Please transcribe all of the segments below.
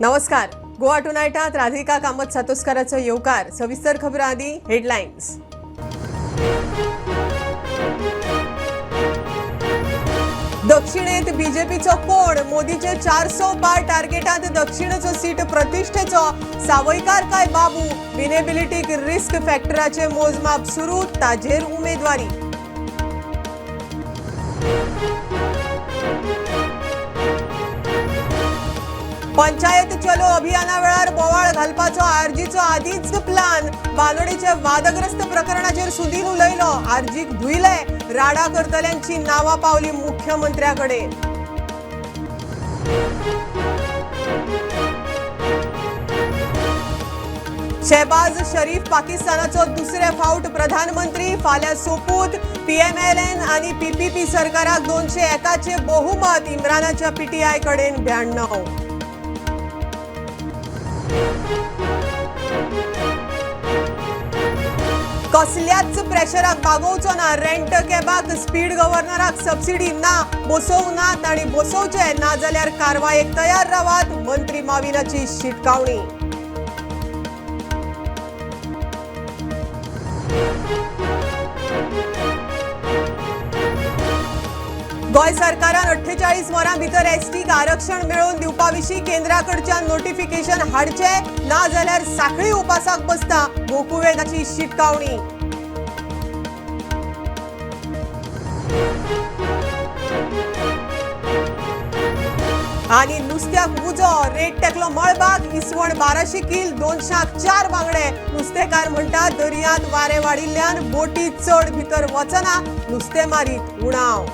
नमस्कार, गोवा टुनायटात राधिका कामत सातोस्काराचो येवकार. सविस्तर खबरां आदी हेडलायन्स. दक्षिणेत बीजेपीचो कोण? मोदीचे 400 पार टार्गेटात दक्षिणेचो सीट प्रतिष्ठेचो. सावयकार काय बाबू? विनेबिलिटीक रिस्क फॅक्टराचे मोजमाप सुरू, ताजेर उमेदवारी. पंचायत चलो अभियाना वेळार बोवाळ घालपाचो आरजीचो आदींच प्लान. बांदोडेच्या वादग्रस्त प्रकरणाचेर सुदीन उलयलो. आरजीक धुयले, राडा करतल्यांची नांवां पावली मुख्यमंत्र्याकडेन. शहबाज शरीफ पाकिस्तानाचो दुसरे फावट प्रधानमंत्री. फाल्यां सोपूत. पीएमएलएन आनी पीपीपी सरकाराक 201 बहुमत. इम्रानाच्या पीटीआय कडेन 92. कसल्याच प्रेशराक बागोवचो ना. रेंट कॅबाक स्पीड गव्हर्नराक सबसिडी ना. बसोवं ना तांणी बसोवचे, ना जाल्यार कारवायेक तयार रावात, मंत्री माविनाची शिटकावणी. गोंय सरकारान 48 वरां भितर एसटीक आरक्षण मेळोवन दिवपा विशीं केंद्रा कडच्यान नोटिफिकेशन हाडचे, ना जाल्यार साखळी उपासाक बसता, गोकुवेदाची शिटकावणी. आनी नुस्त्याक उजो, रेट टेकलो मळबाक. इसवण 1200 कील, 200 4 बांगडे. नुस्तेकार म्हणटा दर्यांत वारें वाडिल्ल्यान बोटी चड भितर वचना, नुस्तेमारीत उणाव.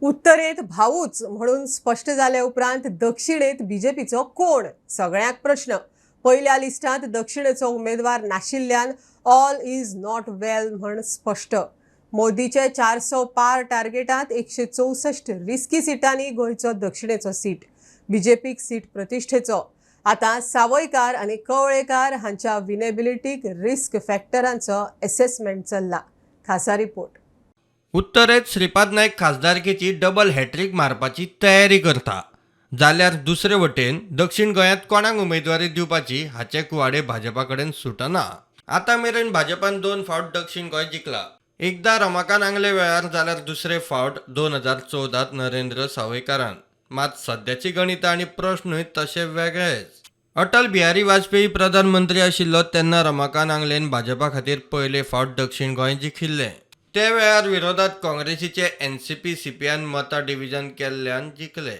उत्तरेत भाऊच म्हणून स्पश्ट जाले उपरांत दक्षिणेत बीजेपीचो कोण? सगळ्यांक प्रश्न. पयल्या लिस्टांत दक्षिणेचो उमेदवार नाशिल्ल्यान ऑल is not वेल म्हण स्पश्ट. मोदीचे 400 पार टार्गेटांत 164 रिस्की सिटांनी गोंयचो दक्षिणेचो सीट. बीजेपीक सीट प्रतिष्ठेचो. आतां सावयकार आनी कवळेकार हांच्या विनेबिलिटीक रिस्क फॅक्टरांचो एसेसमेंट चल्ला. खासा रिपोर्ट. उत्तरेत श्रीपाद नायक खासदारकेची डबल हॅट्रीक मारपाची तयारी करता, जाल्यार दुसरे वटेन दक्षिण गोंयांत कोणाक उमेदवारी दिवपाची हाचे कुवाडे भाजपा कडेन सुटना. आतां मेरेन भाजपान 2 फावट दक्षिण गोंय जिखला. एकदां रमाकांत आंगले वेळार, जाल्यार दुसरे फावट 2014 नरेंद्र सावयकारान. मात सद्याची गणितां आनी प्रश्नूय तशे वेगळेच. अटल बिहारी वाजपेयी प्रधानमंत्री आशिल्लो तेन्ना रमाकांत आंगलेन भाजपा खातीर पयले फावट दक्षिण गोंय जिखिल्लें. ते वेळार विरोधात काँग्रेसीचे एनसीपी सीपीआयन मतां डिव्हिजन केल्ल्यान जिखले.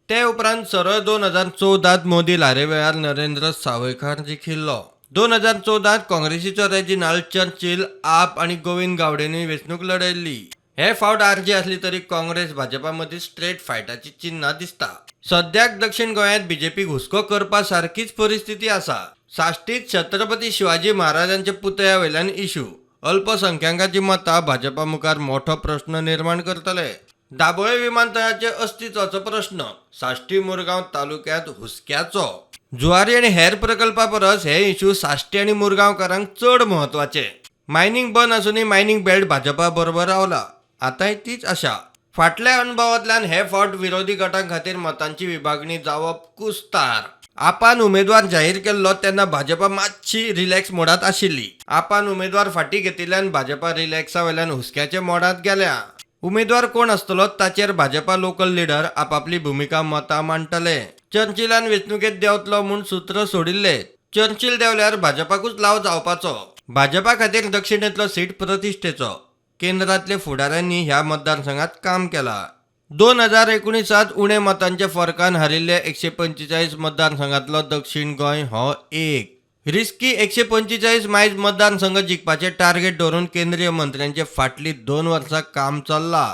ते उपरांत सरळ 2014 मोदी ल्हारे वेळार नरेंद्र सावयकार जिखिल्लो. 2014 काँग्रेसीचो रेजिनाल्ड चर्चिल, आप आनी गोविंद गावडेनूय वेंचणूक लढयल्ली. हे फावट आरजी आसली तरी काँग्रेस भाजपा मदीं स्ट्रेट फायटाची चिन्हां दिसता. सद्याक दक्षिण गोंयांत बीजेपीक हुस्को करपा सारकीच परिस्थिती आसा. साश्टीत छत्रपती शिवाजी महाराजांच्या पुतळ्या वयल्यान इशू, अल्पसंख्यांकांची मतां भाजपा मुखार मोठो प्रश्न निर्माण करतले. दाबोळे विमानतळाचे अस्तित्वाचो प्रश्न साश्टी मुरगांव तालुक्यांत हुस्क्याचो. जुवारी आनी हेर प्रकल्पा परस हे इशू साश्टी आनी मुरगांवकारांक चड म्हत्वाचे. मायनिंग बंद आसूनय मायनिंग बेल्ट भाजपा बरोबर रावला, आतांय तीच आशा. फाटल्या अणभवांतल्यान हे फावट विरोधी गटां खातीर मतांची विभागणी जावप कुस्तार. आपान उमेदवार जाहीर केल्लो तेन्ना भाजपा मातशी रिलॅक्स मोडांत आशिल्ली. आपान उमेदवार फाटीं घेतिल्ल्यान भाजपा रिलॅक्सा वयल्यान हुस्क्याच्या मोडांत गेल्या. उमेदवार कोण आसतलो ताचेर भाजपा लोकल लिडर आपापली भुमिका मतां मांडटले. चर्चिलान वेंचणुकेंत देंवतलो म्हूण सूत्र सोडिल्ले. चर्चिल देंवल्यार भाजपाकूच लाव जावपाचो. भाजपा खातीर दक्षिणेंतलो सीट प्रतिश्ठेचो. केंद्रांतले फुडाऱ्यांनी ह्या मतदारसंघात काम केलां. 2019 उणे मतांच्या फरकान हारिल्ले 145 मतदारसंघांतलो दक्षिण गोंय हो एक. रिस्की 145 मायज मतदारसंघ जिखपाचें टार्गेट दवरून केंद्रीय मंत्र्यांचे फाटलीं 2 वर्सां काम चल्लां.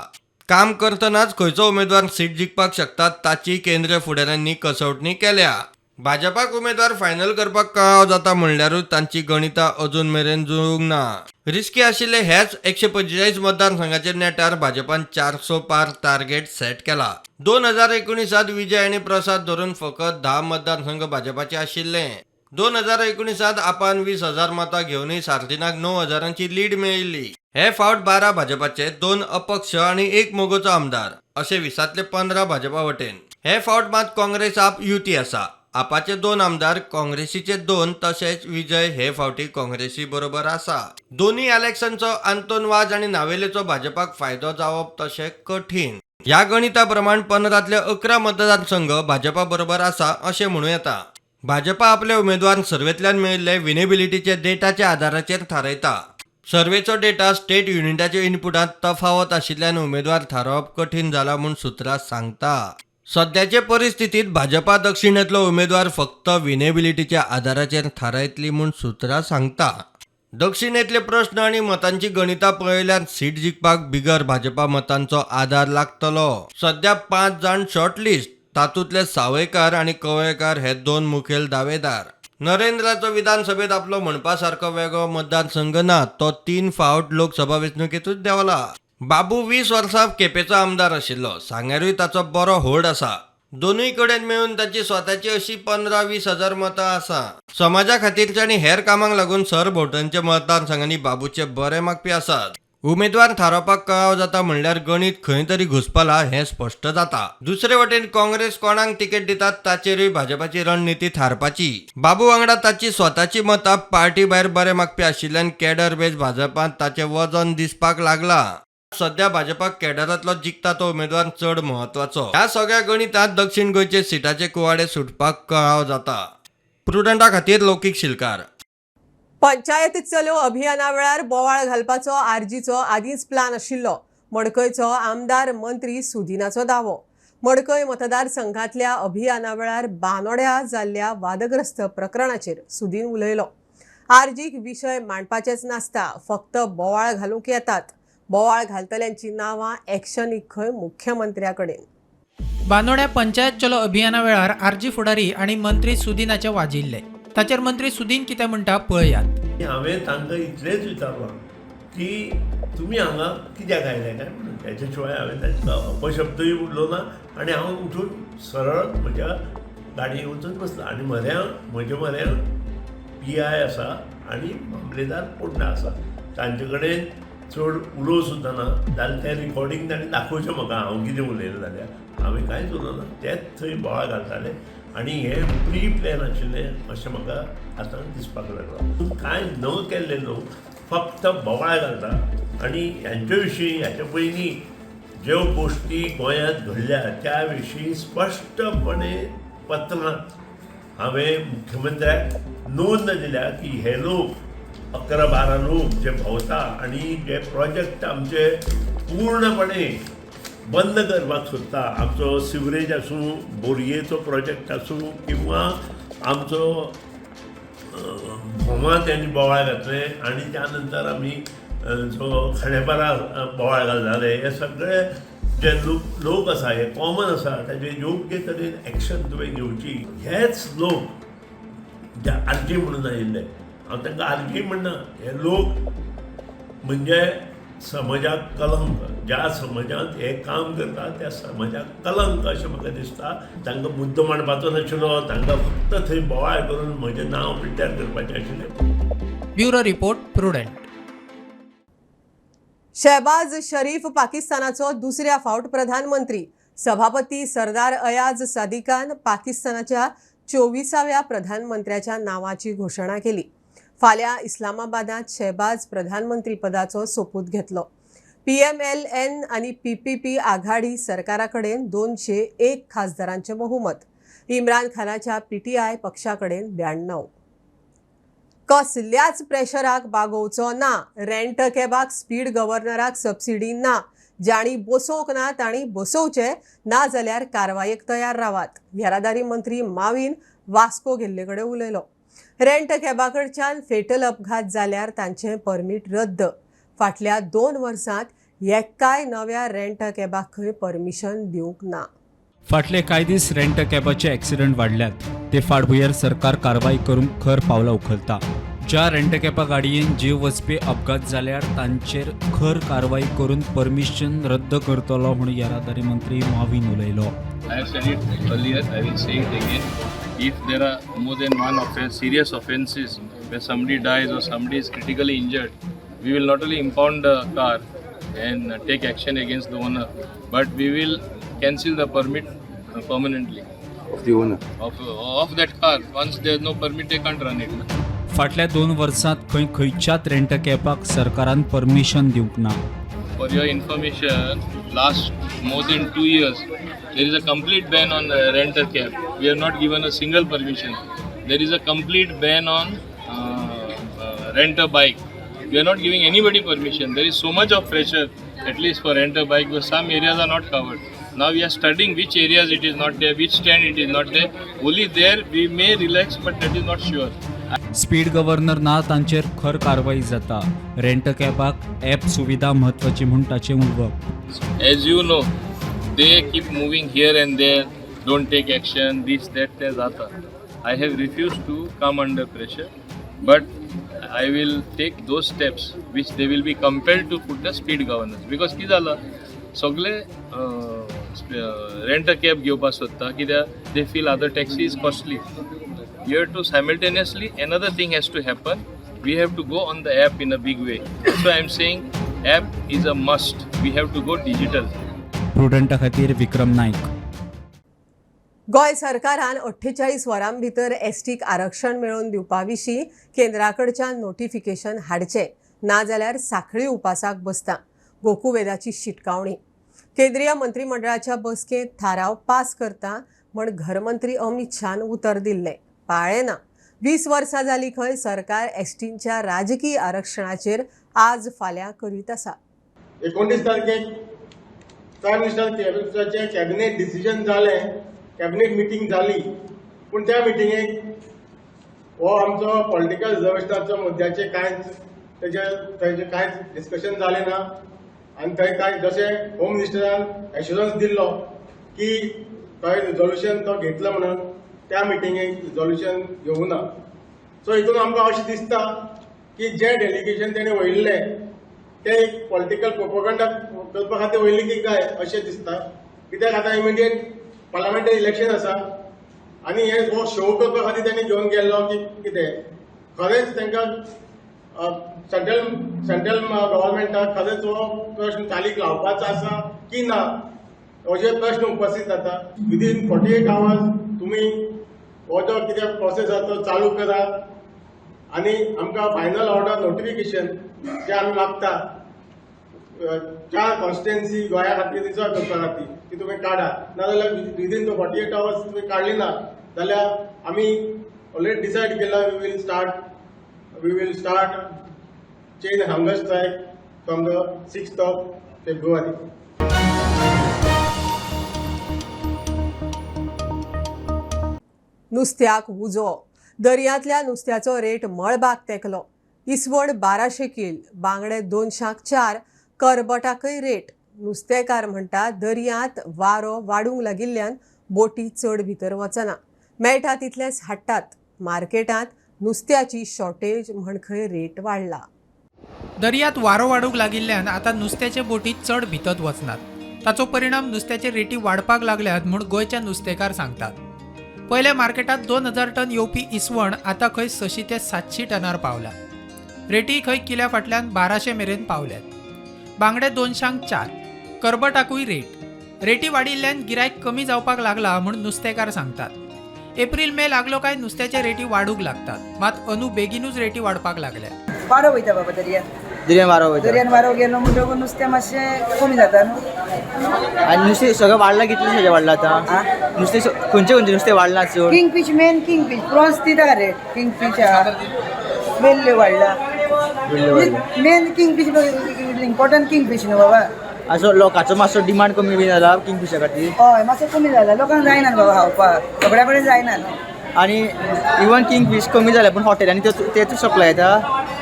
काम करतनाच खंयचो उमेदवार सीट जिखपाक शकता ताची केंद्रीय फुडाऱ्यांनी कसवटणी केल्या. भाजपाक उमेदवार फायनल करपाक कळाव जाता म्हणल्यारूच तांची गणितां अजून मेरेन जुळूंक ना. रिस्की आशिल्ले ह्याच 145 मतदारसंघाच्या नेटार भाजपान 400 पार टार्गेट सेट केला. 2019 विजय आनी प्रसाद धरून फकत 10 मतदारसंघ भाजपाचे आशिल्ले. 2019 आपान 20,000 मतां घेवनूय सार्दिनाक 9,000 लीड मेळिल्ली. हे फावट 12 भाजपाचे, 2 अपक्ष आनी 1 मगोचो आमदार अशे 20तले 15 भाजपा वटेन. हे फावट मात काँग्रेस आप युती आसा. आपाचे 2 आमदार, काँग्रेसीचे 2, तशेंच विजय हे फावटी काँग्रेसी बरोबर आसा. दोनूय इलेक्शनचो आंतोन वाज आनी नावेलेचो भाजपाक फायदो जावप तशें कठीण. ह्या गणिता प्रमाण 15तले 11 मतदारसंघ भाजपा बरोबर आसा अशें म्हणूं येता. भाजपा आपले उमेदवार सर्वेंतल्यान मेळिल्ले विनेबिलिटीचे डेटाच्या आदाराचेर थारायता. सर्वेचो डेटा स्टेट युनिटाच्या इनपुटांत तफावत आशिल्ल्यान उमेदवार थारावप कठीण जाला म्हूण सुत्रां सांगता. सद्याचे परिस्थितींत भाजपा दक्षिणेंतलो उमेदवार फक्त विनेबिलिटीच्या आदाराचेर थारायतली म्हूण सुत्रां सांगता. दक्षिणेंतले प्रश्न आनी मतांची गणितां पळयल्यार सीट जिखपाक बिगर भाजपा मतांचो आदार लागतलो. सद्या 5 जाण शॉर्टलिस्ट, तातूंतले सावयकार आनी कवळेकार हे 2 मुखेल दावेदार. नरेंद्राचो विधानसभेत आपलो म्हणपा सारको वेगळो मतदारसंघ ना, तो 3 फावट लोकसभा वेंचणुकेंतूच देंवला. बाबू 20 वर्सां केपेंचो आमदार आशिल्लो, सांग्यारूय ताचो बरो होल्ड आसा. दोनूय कडेन मेळून ताची स्वताची अशी 15-20 हजार मतां आसा. समाजा खातीरच्या आनी हेर कामांक लागून सरभोंवतणच्या मतदारसंघांनी बाबूचे बरे मागपी आसात. उमेदवार थारावपाक कळाव जाता म्हणल्यार गणीत खंय तरी घुसपला हें स्पश्ट जाता. दुसरे वटेन काँग्रेस कोणाक तिकेट दितात ताचेरूय भाजपाची रणनिती थारपाची. बाबू वांगडा ताची स्वताची मतां पार्टी भायर बरे मागपी आशिल्ल्यान कॅडर बेज भाजपांत ताचें वजन दिसपाक लागलां. सद्या भाजपाक कॅडरांतलो जिखता तो उमेदवार चड म्हत्वाचो. ह्या सगळ्या गणितांत दक्षिण गोंयचे सिटाचे कुवाडे सुटपाक कळाव जाता. प्रुडंटा खातीर लौकीक शिलकार. पंचायत चलो अभियाना वेळार बोवाळ घालपाचो आरजीचो आदींच प्लान आशिल्लो. मडकयचो आमदार मंत्री सुदिनाचो दावो. मडकय मतदारसंघातल्या अभियाना वेळार बानोड्या जाल्ल्या वादग्रस्त प्रकरणाचेर सुदीन उलयलो. आरजीक विशय मांडपाचेच नासता, फक्त बोवाळ घालूंक येतात. बोवाळ घालतल्यांची नांवां एक्शनीक खंय मुख्यमंत्र्या कडेन. बानोड्या पंचायत चलो अभियाना वेळार आरजी फुडारी आनी मंत्री सुदिनाचे वाजिल्ले. ताचेर मंत्री सुदीन कितें म्हणटा पळयात. हांवें तांकां इतलेंच विचारलां की तुमी हांगा कित्याक आयले काय म्हणून. हेच्या शिवाय हांवें तांकां अपशब्दूय उरलो ना आनी हांव उठून सरळ म्हज्या गाडयेन वचून बसलां आनी म्हज्या म्हऱ्यान पी I आसा आनी मामलेदार पोंडा आसा. तांचे कडेन चड उलोवं सुद्दां ना जाल्यार तें रिकॉर्डींग ताणें दाखोवचें म्हाका हांव कितें उलयलें जाल्यार. हांवें कांयच उलोवना, तेच थंय बोवाळ घालताले आनी हें प्री प्लॅन आशिल्लें अशें म्हाका आतां दिसपाक लागलां. कांय न केल्ले लोक फक्त बोवाळ घालता आनी ह्यांचे विशीं ह्याच्या पयलीं ज्यो गोश्टी गोंयांत घडल्या त्या विशीं स्पश्टपणे पत्रां हांवें मुख्यमंत्र्याक नोंद दिल्या की हे लोक 11-12 लोक जे भोंवता आनी जे प्रोजेक्ट आमचे पूर्णपणे बंद करपाक सोदता, आमचो सिवरेज आसूं, बोरयेचो प्रोजेक्ट आसूं किंवा आमचो भोमा त्यांनी बोवाळ घातले आनी त्या नंतर आमी जो खांडेपारा बोवाळ घालताले, हे सगळे जे लोक आसा हे कॉमन आसा, ताजे योग्य तरेन एक्शन तुवें घेवची. हेच लोक जे आरजी म्हणून आयिल्ले, हांव तांकां आरजी म्हणना, हे लोक म्हणजे समाजाक कलंक, ज्या समाजांत हे काम करता त्या समाजाक कलंक अशें म्हाका दिसता. तांकां मुद्दो मांडपाचो नाशिल्लो, तांकां फक्त थंय बोवाळ करून म्हजें नांव पिड्ड्यार करपाचें आशिल्लें. Bureau report, Prudent. Shehbaz Sharif पाकिस्तानाचो दुसऱ्या फावट प्रधानमंत्री. सभापती सरदार अयाज सादिकान पाकिस्तानाच्या 24व्या प्रधानमंत्र्याच्या नावाची घोशणा केली. फाल्यां इस्लामाबादांत शहबाज प्रधानमंत्री पदाचो सोपूत घेतलो. PMLN आनी PPP आघाडी सरकारा कडेन 201 खासदारांचें बहुमत. इम्रान खानाच्या PTI पक्षा कडेन 92. कसल्याच प्रेशराक बागोवचो ना. रेंट कॅबाक स्पीड गव्हर्नराक सबसिडी ना. जांणी बसोवंक ना तांणी बसोवचें, ना जाल्यार कारवायेक तयार रावात. येरादारी मंत्री मावीन वास्को गेल्ले कडेन उलयलो. रेंट कॅबा कडच्यान फेटल अपघात जाल्यार तांचें परमीट रद्द. फाटल्या 2 वर्सांत एकाय नव्या रेंट कॅबाक खंय परमिशन दिवंक ना. फाटले कांय दीस रेंट कॅबाचे एक्सिडंट वाडल्यात. ते फाटभुंयेर सरकार कारवाय करूंक खर पावलां उखलता. ज्या रेंट कॅबा गाडयेन जीव वचपी अपघात जाल्यार तांचेर खर कारवाय करून परमिशन रद्द करतलो म्हूण येरादारी मंत्री मावीन उलयलो. I have said it earlier, I will say it again. If there are more than one offense, serious offenses, where somebody dies or somebody is critically injured, We will not only impound the car and take action against the owner, but we will cancel the permit permanently. Of the owner. Of that car. Once there is no permit, they can't run it. फाटल्या 2 वर्सांत खंय खंयच्याच rent कॅबाक सरकारान permission दिवंक ना. For your information, last more than 2 years, there is a complete ban on rent a cab. We have not given a single permission. There is a complete ban on rent a bike. We are not giving anybody permission. There is so much of pressure, at least for rent a bike, because some areas are not covered. Now we are studying which areas it is not there, which stand it is not there. Only there we may relax, but that is not sure. Speed governor ना तांचेर खर कारवाई जाता. Rent कॅबाक app सुविधा म्हत्वाची म्हूण ताचें उलोवप. As you know, they keep moving here and there, don't take action, this, that, ते जाता. I have refused to come under pressure, but I will take those steps which they will be compelled to put the speed governors. Because कितें जालां, सगळे rent a cab घेवपाक सोदता कित्याक they feel other taxi is costly. Here to simultaneously another thing has to happen. We have to go on the app in a big way. So I am saying app is a must. We have to go digital. प्रुडंटा खातीर विक्रम नायक. गोंय सरकारान 48 वरां भितर एसटीक आरक्षण मेळोवन दिवपा विशीं केंद्रा कडच्यान नोटिफिकेशन हाडचें, नाजाल्यार साखळी उपासाक बसता, गोकुवेदाची शिटकावणी. केंद्रीय मंत्रिमंडळाच्या बसकेंत थाराव पास करता म्हण घरमंत्री अमित शान उतर दिल्लें, पाळ्ळें ना. 20 वर्सां जालीं खंय सरकार एसटींच्या राजकीय आरक्षणाचेर आज फाल्यां करीत आसा. 19 तारखेक प्रायम मिनिस्टर कॅबिनेट डिसिजन जालें, कॅबिनेट मिटींग जाली, पूण त्या मिटिंगेक हो आमचो पॉलिटिकल रिजर्वेशनाचो मुद्द्याचें कांयच तेजें कांयच डिस्कशन जालें ना. आनी थंय कांय जशें होम मिनिस्टरान एश्युरन्स दिल्लो की थंय रिजोल्युशन तो घेतलो म्हणून, त्या मिटिंगेक रिजोल्युशन घेवूं ना. सो हितून आमकां अशें दिसता की जें डेलिगेशन तेणें वयल्लें तें एक पॉलिटिकल प्रोपोगंडा करपा खातीर वयलें की काय अशें दिसता. कित्याक आतां इमिडिएट पार्लमेंटरी इलेक्शन आसा आनी हे हो शो करपा खातीर तेणी घेवन गेल्लो की कितें खरेंच तांकां सेंट्रल गव्हर्मेंटाक खरेंच हो प्रश्न चालीक लावपाचो आसा की ना हो जे प्रश्न उपस्थित जाता. विदीन 48 आवर्स तुमी हो जो कितें प्रोसेस आसा तो चालू करा आनी आमकां फायनल ऑर्डर नोटिफिकेशन जें आमी मागता 4 कॉन्स्टिट्युएन्सी गोंया खातीर रिजर्व करपा खातीर ती तुमी काडा, नाजाल्यार विदीन 48 आवर्स तुमी काडली ना जाल्यार आमी ऑलरेडी डिसायड केला we will start chain hunger strike from the 6th of February. नुस्त्याक उजो, दर्यांतल्या नुस्त्याचो रेट मळबाक तेंकलो. इसवण 1200 कील, बांगडे 204, करबटाकय रेट. नुस्तेकार म्हणटा दर्यांत वारो वाडूंक लागिल्ल्यान बोटी चड भितर वचना, मेळटा तितलेंच हाडटात. मार्केटांत नुस्त्याची शॉर्टेज म्हण खंय रेट वाडला. दर्यांत वारो वाडूंक लागिल्ल्यान आतां नुस्त्याचे बोटी चड भितर वचनात. ताचो परिणाम नुस्त्याचे रेटी वाडपाक लागल्यात म्हूण गोंयचे नुस्तेकार सांगतात. पयल्या मार्केटांत 2000 टन येवपी इसवण आतां खंय 600 ते 700 टनार पावला. रेटी खंय किल्या फाटल्यान 1200 मेरेन पावल्यात. बांगडे 204, करबटाकूय रेट. रेटी वाडिल्ल्यान गिरायक कमी जावपाक लागला म्हूण नुस्तेकार सांगतात. एप्रील मे लागलो काय नुस्त्याचे रेटी वाडूंक लागतात, मात अंदू बेगीनूच रेटी वाडपाक लागल्या. वारो वयता बाबा दर्यान, दर्यान वारो वयता, दर्यान वारो गेलो म्हणटकूच नुस्तें मातशें कमी जाता न्हू. आनी नुस्तें सगळें वाडलां, कितलें सगळें वाडलां आतां नुस्तें? खंयचें खंयचें नुस्तें वाडलां चड? King fish main, king fish prawns दिता रेट, किंग फीश आहा, वेल्ल्यो वाडला, main king fish important king fish न्हू बाबा. असो लोकांचो मातसो डिमांड कमी बी जाला किंग फिशा खातीर? हय, मातसो कमी जाला, लोकांक जायना बाबा खावपाक, सगळ्या कडेन जायना न्हू. आनी इवन किंग फीश कमी जाल्या पूण हॉटेलांनी तेच सप्लाय येता?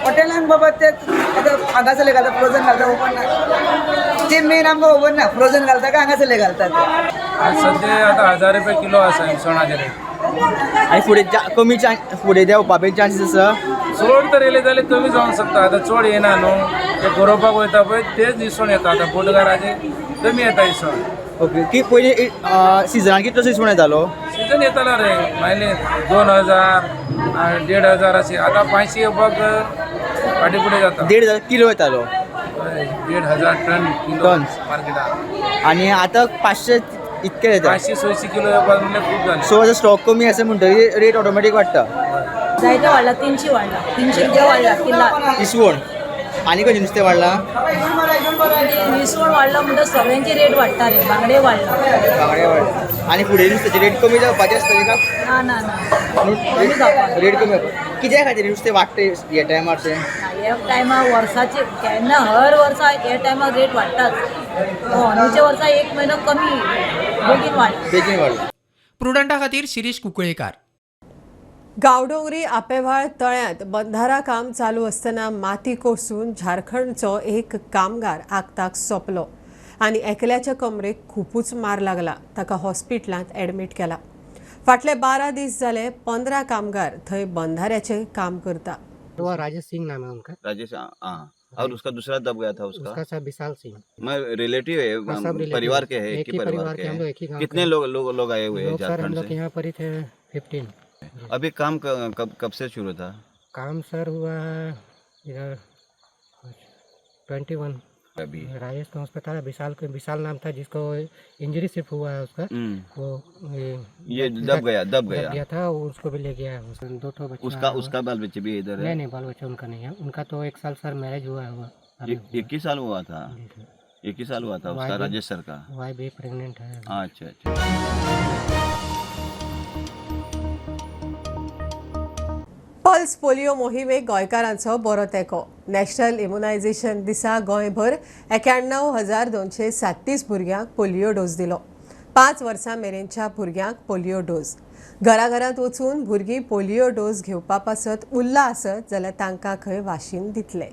हॉटेलांक बाबा ते आतां हांगासरले घालता, फ्रोजन घालता, ओपन ना ते मेन आमकां खबर ना, फ्रोजन घालता काय हांगासरले घालता ते. सद्या आतां 1000 रुपया किलो आसा इसवणाचे रेट. आनी फुडें कमी फुडें देंवपा बी चान्सीस आसा? चड तर येयले जाल्यार कमी जावंक शकता, आतां चड येना न्हू, ते गरोवपाक वयता पळय तेच इसवण येता, आतां बोटगाराचे कमी येता इसवण. ओके, की पयलीं सिजनान कितलो इसवण येतालो? सिजन येतालो रे मायले 2000 1500 अशें, आतां 500 येवपाक फाटीं फुडें जाता. 1,500 किलो येतालो. हय, 1,500 टन किलो टन. मार्केटात. आनी आतां 500 इतके येता. 500-600 किलो येवपाक म्हणल्यार खूब जालें. सो आतां स्टॉक कमी आसा म्हणटकीर रेट ऑटोमॅटीक वाडटा. जायते वाडला, 300 वाडला, 300 रुपया वाडला किल्ला. इसवण आनी खंयचें नुस्तें वाडलां? इसवण वाडला म्हणटा सगळ्यांची रेट वाडटा रे, बांगडे वाडला. बांगडे वाडले आनी फुडें नुस्त्याची रेट कमी जावपाची आसतली का? ना ना ना, कमी जावपाक. रेट कमी जावपा कित्या खातीर नुस्तें वाडटा ह्या टायमार तें? ह्या टायमार वर्साचे केन्ना हर वर्सा ह्या टायमार रेट वाडटाच. अंदूच्या वर्सा एक म्हयनो कमी, बेगीन वाडला. बेगीन वाडला. प्रुडंटा खातीर शिरीष कुंकळयेंकार. गांवडोंगरी आपेव्हाळ तळ्यांत बंधारा काम चालू आसतना माती कोसळून झारखंडचो एक कामगार आक्ताक सोंपलो आनी एकल्याच्या कमरेक खुपूच मार लागला. ताका हॉस्पिटलांत एडमीट केला. फाटले 12 दीस जाले 15 कामगार थंय बंधाऱ्याचें काम करता. वो राजेश सिंह नाम है उनका. राजेश, हाँ, और उसका दूसरा दब गया था उसका. उसका साहब विशाल सिंह. मैं रिलेटिव है. हाँ, सब रिलेटिव. परिवार के है? एक ही परिवार के, हम लोग एक ही गांव. कितने के. लोग लोग लोग आए हुए हैं लोग सर हम झारखंड लोग से? यहाँ पर ही थे 15. अभी काम कब कब से शुरू था? काम सर हुआ है इधर 21. अभी राजेश को अस्पताल है, विशाल को, विशाल नाम था जिसको इंजरी सिर्फ हुआ है उसका. वो ये दब गया, दब गया. गया था, उसको भी ले गया है. दो ठो बच्चा उसका हुआ। उसका बाल बच्चे भी इधर नहीं है? नहीं, बाल बच्चा उनका नहीं है. उनका तो 1 साल सर मैरिज हुआ हुआ अभी. 21 साल हुआ था. जी सर. 21 साल हुआ था उसका, राजेश सर का. वाइफ भी प्रेग्नेंट है. अच्छा अच्छा. पल्स पोलियो मोहिमेक गोंयकारांचो बरो तेंको. नॅशनल इम्युनायझेशन दिसा गोंयभर 91,237 भुरग्यांक पोलियो डोस दिलो. 5 वर्सां मेरेनच्या भुरग्यांक पोलियो डोस. घराघरांत वचून भुरगीं पोलियो डोस घेवपा पासत उल्ला आसत जाल्यार तांकां खंय वाशीन दितले.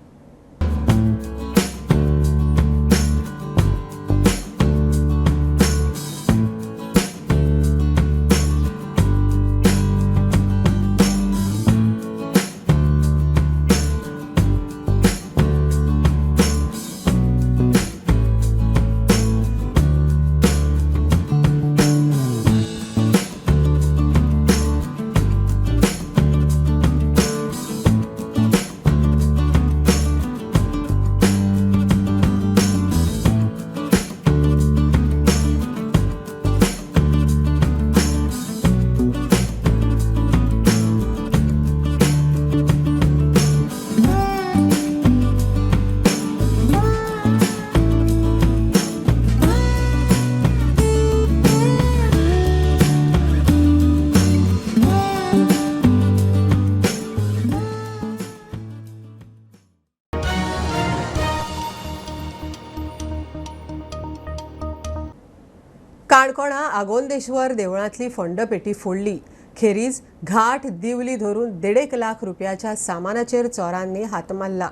काणकोणा आगोंदेश्वर देवळांतली फंडपेटी फोडली. खेरीज घाट दिवली धरून 1.5 लाख रुपयाच्या सामानाचेर चोरांनी हात मारला.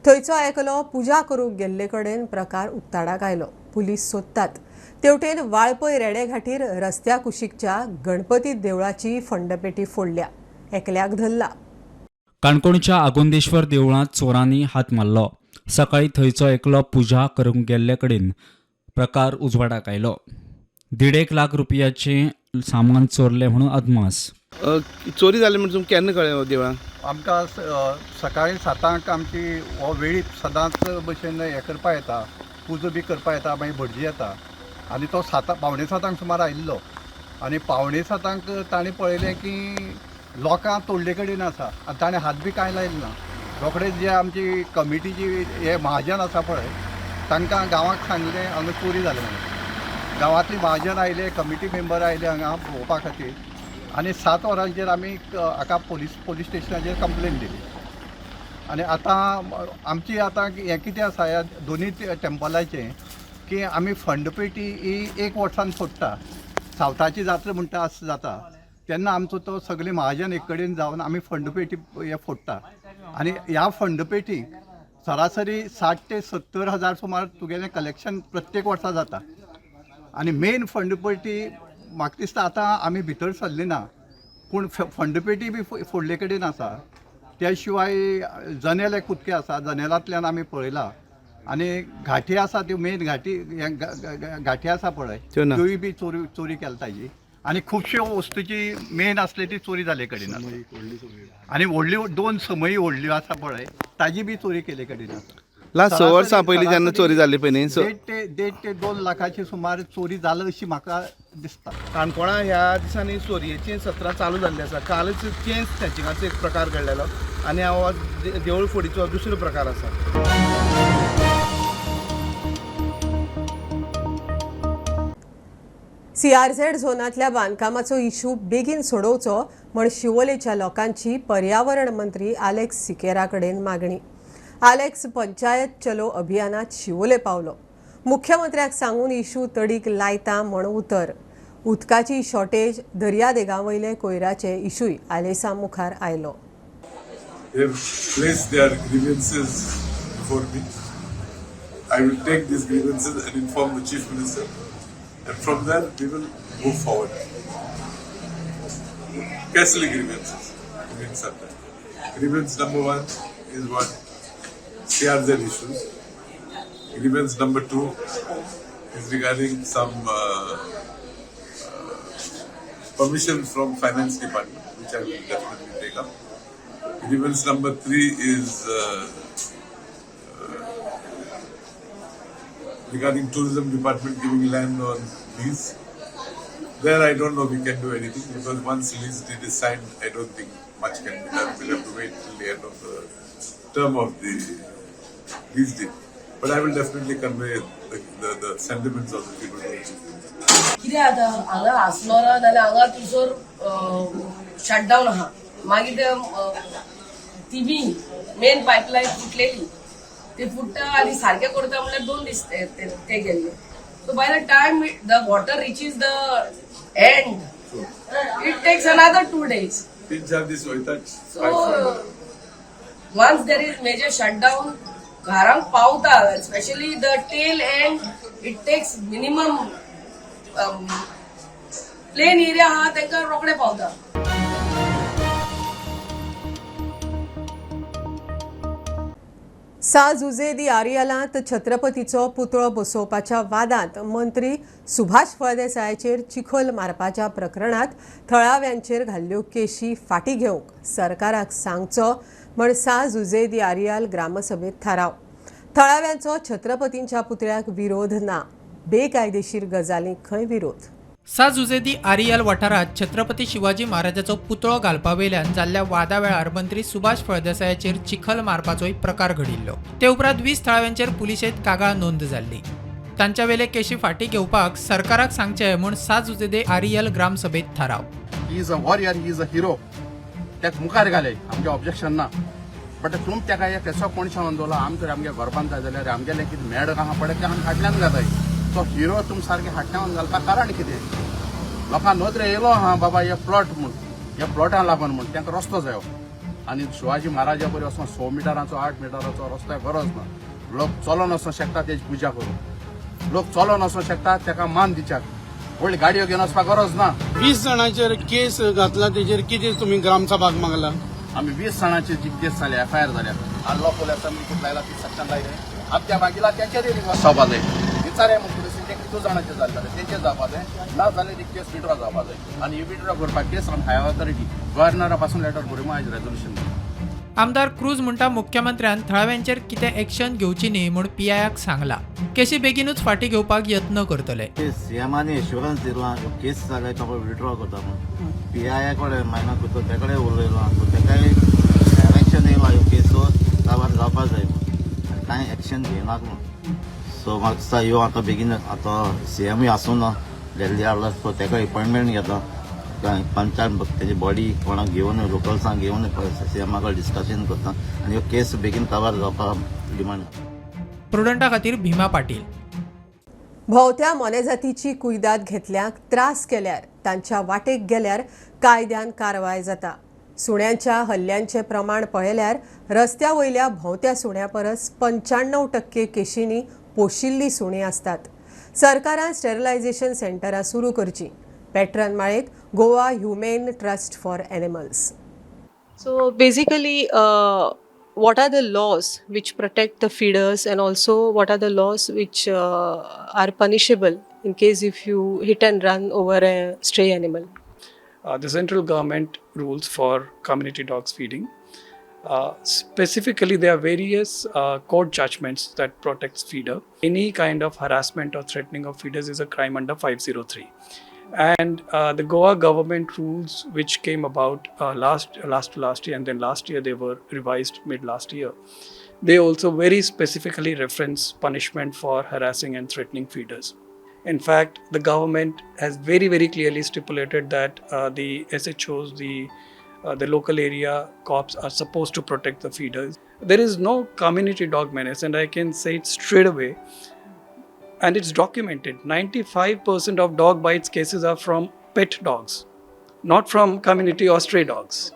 थंयचो एकलो पुजा करूंक गेल्ले कडेन प्रकार उक्ताडाक आयलो. पुलीस सोदतात. तेवटेन वाळपय रेडे घाटीर रस्त्या कुशीकच्या गणपती देवळाची फंडपेटी फोडल्या. एकल्याक धरला. काणकोणच्या आगोंदेश्वर देवळांत चोरांनी हात मारलो. सकाळी थंयचो एकलो पुजा करूंक गेल्ले कडेन प्रकार उजवाडाक आयलो. 1.5 लाख रुपयाचें सामान चोरलें म्हणून अदमास. चोरी जाली म्हण तुमकां केन्ना कळ्ळें देवळान? आमकां सकाळी 7 आमची हो वेळीप सदांच भशेन हें करपा येता, पुजा बी करपा येता, मागीर भटजी येता आनी तो 6:45 सुमार आयिल्लो आनी 6:45 ताणें पळयलें की लोकां तोडले कडेन आसा आनी ताणें हात बी कांय लायलो ना. रोखडेच जे आमची कमिटीची हे महाजन आसा पळय तांकां गांवाक सांगलें हांगा चोरी जाली म्हणून. गांवांतली महाजन आयले, कमिटी मेंबर आयले हांगा पळोवपा खातीर आनी 7 वरांचेर आमी हाका पोलीस स्टेशनाचेर कंप्लेन दिली. आनी आतां आमची आतां हें कितें आसा ह्या दोनूय टेम्पलाचें की आमी फंड पेटी ही एक वर्सान फोडटा. सावथाची जात्रा म्हणटा आस जाता तेन्ना आमचो तो सगळे महाजन एक कडेन जावन आमी फंड पेटी हे फोडटा आनी ह्या फंड पेटीक सरासरी 60 ते 70 हजार सुमार तुगेलें कलेक्शन प्रत्येक वर्सा जाता. आनी मेन फंड पेटी म्हाका दिसता आतां आमी भितर सरली ना, पूण फंड पेटी बी फोडले कडेन आसा. त्या शिवाय जनेल एक कुदकें आसा, जनेलांतल्यान आमी पळयलां आनी घाटी आसा त्यो मेन घाटी घाटी आसा पळय त्योय बी चोरी केला ताजी. आनी खुबश्यो वस्तूची मेन आसली ती चोरी जाले कडेन आसा. आनी व्हडल्यो 2 समयी व्हडल्यो आसा पळय ताजी बी चोरी केले कडेन आसा. लास्ट 6 वर्सां पयलीं जेन्ना चोरी जाल्ली पळय न्ही, 1.5 ते 2 लाखाची सुमार चोरी जाला अशी म्हाका दिसता. काणकोणा ह्या दिसांनी चोरयेची सत्रां चालू जाल्ली आसा. कालच चेन स्नॅचिंगाचो एक प्रकार घडलेलो आनी हो देवूळ फोडीचो दुसरो प्रकार आसा. सीआरझेड झोनांतल्या बांदकामाचो इशू बेगीन सोडोवचो म्हण शिवोलेच्या लोकांची पर्यावरण मंत्री आलेक्स सिकेरा कडेन मागणी. आलेक्स पंचायत चलो अभियानात शिवोले पावलो. मुख्यमंत्र्याक सांगून इशू तडीक लायता म्हण उतर. उदकाची शॉर्टेज, दर्यादेगां वयले कोयराचे इशूय आलेसा मुखार आयलो. They have placed their grievances before me. I will take these grievances and inform the Chief Minister, and from there we will move forward. Castle grievances against that. Grievance number 1 is what? CRZ issues. Grievance number 2 is regarding some permission from Finance Department, which I will definitely take up. Grievance number 3 is regarding Tourism Department giving land on lease. There I don't know we can do anything because once lease deed is signed, I don't think much can be done. We'll have to wait till the end of the term of the lease deed. But I will definitely convey the sentiments of the people to the Chief Minister. कितें जाता हांगा आसलो ना जाल्यार हांगा थंयसर shutdown आहा. मागीर ते ती मेन पायपलायन फुटलेली, ते फुट्टा आनी सारकें करता म्हणल्यार 2 दीस ते गेल्ले. So by the time the water reaches the end it takes another 2 days. 3-4 दीस वयताच. So once there is major shutdown घरांक पावता, specially the tail end it takes minimum plain area आहा तांकां रोखडे पावता. सा जुजे दी आरियालांत छत्रपतीचो पुतळो बसोवपाच्या वादांत मंत्री सुभाष फळदेसायाचेर चिखल मारपाच्या प्रकरणात थळाव्यांचेर घाल्ल्यो केशी फाटीं घेवंक सरकाराक सांगचो म्हण सा जुजे दी आरियाल ग्रामसभेत थाराव. थळाव्यांचो छत्रपतींच्या पुतळ्याक विरोध ना, बेकायदेशीर गजालींक खंय विरोध. सा जुजे दी आरियाल वाठारांत छत्रपती शिवाजी महाराजाचो पुतळो घालपा वयल्यान जाल्ल्या वादा वेळार मंत्री सुभाष फळदेसायाचेर चिखल मारपाचोय प्रकार घडिल्लो. ते उपरांत 20 थळाव्यांचेर पुलिशेंत कागाळ नोंद जाल्ली. तांच्या वेले केशी फाटीं घेवपाक सरकाराक सांगचें म्हूण सा जुजे दे आरियाल ग्रामसभेत थाराव. He is a warrior, he is a hero. ताका मुखार घाले आमचें ऑब्जेक्शन ना, बट तुम ताका एक असो कोणशावन दवरला. आम तर आमगे घरपान जाय जाल्यार आमगेलें कितें मेड आहा पळय तें आमी फाटल्यान घाताय. तो हिरो तुम सारके हाडल्यान घालपाक कारण कितें? लोकां नदरे येयलो आहा बाबा हे प्लॉट म्हूण, ह्या प्लॉटान लागून म्हूण तांकां रस्तो जायो. आनी शिवाजी महाराजा बरी वचोन 6 मिटरांचो 8 मिटरांचो रस्तो गरज ना. लोक चलोन वचोंक शकता तेजी पुजा करूं, लोक चलोन वचोंक शकता ताका मान दिवच्याक, व्हडली गाडयो घेवन वचपाक गरज ना. 20 जाणांचेर केस घातला तेजेर कितें तुमी ग्रामसभाक मागला? आमी 20 जाणांची जी केस जाल्या, एफआयआर जाल्या, आनी लॉ पुलिसांनी कितें लायला ती सेक्शन लायले आमच्या मागीला तेंचेर जावपा जाय. विचारया म्हूण पुलिसेचे कितू जाणांचे जाले जाल्यार तेंचेर जावपा जाय, ना जाल्यार ती केस विड्रॉ जावपा जाय. आनी ही विड्रॉ करपाक केस आमी हायर ऑथॉरिटी गव्हर्नरा पासून लेटर बरोवन आयज रेजोल्युशन. आमदार क्रूज म्हणटा मुख्यमंत्र्यान थळाव्यांचेर कितें एक्शन घेवची न्ही म्हूण पीआयक सांगला. केशी बेगीनूच फाटीं घेवपाक यत्न करतले. सीएमानी एश्युरन्स दिला केस जाल्यार तो विड्रॉ करता म्हूण. पीआय कडेन मायना करता ते कडेन उलयला, सो ताकाय डायरेक्शन येयला ह्यो केसो काबार जावपा जाय म्हूण, आनी कांय एक्शन घेयनाक म्हूण. सो म्हाका दिसता ह्यो आतां बेगीन आतां सीएमूय आसूं ना दिल्ली हाडला, सो ताका एपॉयंटमेंट घेता पंचायत तेजी बॉडी कोणाक घेवन लोकल्सांक घेवन सीएमा कडेन डिस्कशन करता आनी ह्यो केस बेगीन काबार जावपाक डिमांड. प्रुडंटा खातीर भीमा पाटील. भोवत्या मोनेजातीची कुयदाद घेतल्यांक त्रास केल्यार, तांच्या वाटेक गेल्यार कायद्यान कारवाय जाता. सुण्यांच्या हल्ल्यांचें प्रमाण पळयल्यार रस्त्या वयल्या भोंवत्या सुण्या परस 95% केशींनी पोशिल्लीं सुणीं आसतात. सरकारान स्टेरिलायझेशन सेंटरां सुरू करचीं. पॅट्रन माळेत Goa humane trust for animals. So basically what are the laws which protect the feeders and also what are the laws which are punishable in case if you hit and run over a stray animal? The central government rules for community dogs feeding. Specifically, there are various court judgments that protects feeder. Any kind of harassment or threatening of feeders is a crime under 503. And the Goa government rules, which came about last year, and then last year they were revised mid last year. They also very specifically reference punishment for harassing and threatening feeders. In fact, the government has very, very clearly stipulated that the SHOs, the local area cops are supposed to protect the feeders. There is no community dog menace, and I can say it straight away. And it's documented. 95% of dog bites cases are from pet dogs, not from community or stray dogs.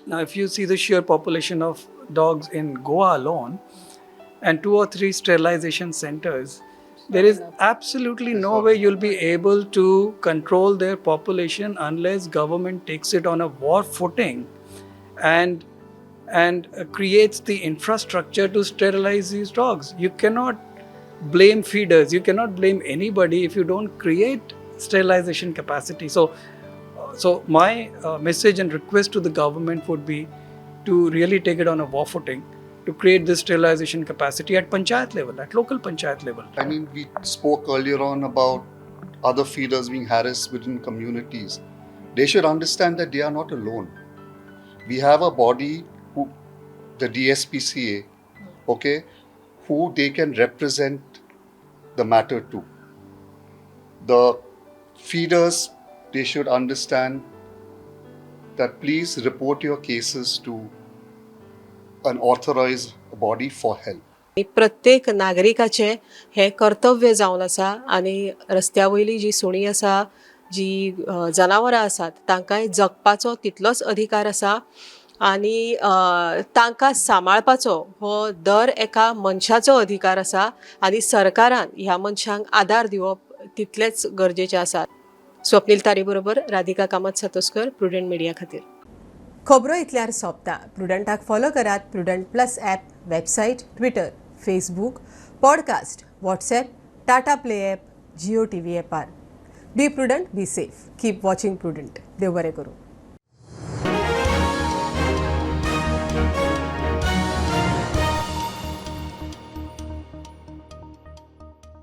Now, if you see the sheer population of dogs in Goa alone, and 2 or 3 sterilization centers, there is absolutely no way you'll be able to control their population unless government takes it on a war footing and creates the infrastructure to sterilize these dogs. You cannot blame feeders, you cannot blame anybody if you don't create sterilization capacity. So my message and request to the government would be to really take it on a war footing, to create this sterilization capacity at panchayat level, at local panchayat level. I mean, we spoke earlier on about other feeders being harassed within communities. They should understand that they are not alone. We have a body, who, the DSPCA, okay, who they can represent the matter to. The feeders, they should understand that please report your cases to an authorized body for help. प्रत्येक नागरिकाचें हें कर्तव्य जावन आसा आनी रस्त्या वयली जी सुणीं आसा, जी जनावरां आसात तांकांय जगपाचो तितलोच अधिकार आसा आनी तांकां सांबाळपाचो हो दर एका मनशाचो अधिकार आसा आनी सरकारान ह्या मनशांक आदार दिवप तितलेंच गरजेचें आसा. स्वप्नील तारी बरोबर राधिका कामत सातोस्कर, प्रुडंट मिडिया खातीर. खबरो इतल्यार सोंपता. प्रुडंटाक फॉलो करात Prudent plus app, website, Twitter, Facebook, podcast, WhatsApp, Tata Play app, Jio TV ॲपार. Be prudent, be safe, keep watching Prudent. देव बरें करूं.